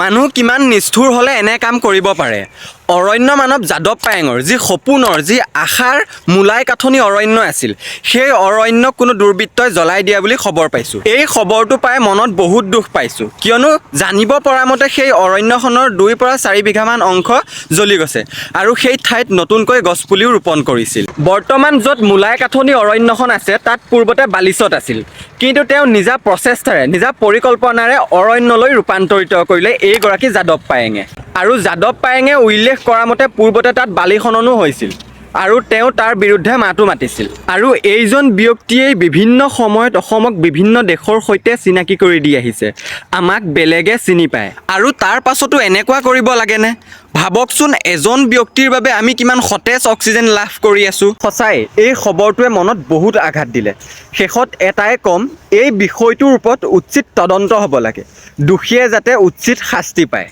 মানুহ কিমান নিষ্ঠুৰ হ'লে এনে কাম কৰিব পাৰে? অৰণ্য মানৱ যাদৱ পায়েঙৰ যি সপোনৰ, যি আশাৰ মূলাই কাঠনি অৰণ্য আছিল, সেই অৰণ্যক কোনো দুৰ্বৃত্তই জ্বলাই দিয়া বুলি খবৰ পাইছোঁ। এই খবৰটো পাই মনত বহুত দুখ পাইছোঁ, কিয়নো জানিব পৰা মতে সেই অৰণ্যখনৰ 2ৰ পৰা 4 বিঘামান অংশ জ্বলি গৈছে আৰু সেই ঠাইত নতুনকৈ গছপুলিও ৰোপণ কৰিছিল। বৰ্তমান য'ত মূলাই কাঠনি অৰণ্যখন আছে, তাত পূৰ্বতে বালিচট আছিল। কিন্তু তেওঁ নিজা প্ৰচেষ্টাৰে, নিজা পৰিকল্পনাৰে অৰণ্যলৈ ৰূপান্তৰিত কৰিলে এইগৰাকী যাদৱ পায়েঙে। আৰু যাদৱ পায়েঙে উল্লেখ কৰা মতে পূৰ্বতে তাত বালি খননো হৈছিল আৰু তেওঁ তাৰ বিৰুদ্ধে মাতো মাতিছিল। আৰু এইজন ব্যক্তিয়েই বিভিন্ন সময়ত অসমক বিভিন্ন দেশৰ সৈতে চিনাকি কৰি দি আহিছে। আমাক বেলেগে চিনি পায় আৰু তাৰ পাছতো এনেকুৱা কৰিব লাগেনে? ভাবকচোন, এজন ব্যক্তিৰ বাবে আমি কিমান সতেজ অক্সিজেন লাভ কৰি আছোঁ। সঁচাই এই খবৰটোৱে মনত বহুত আঘাত দিলে। শেষত এটাই ক'ম, এই বিষয়টোৰ ওপৰত উচিত তদন্ত হ'ব লাগে, দোষীয়ে যাতে উচিত শাস্তি পায়।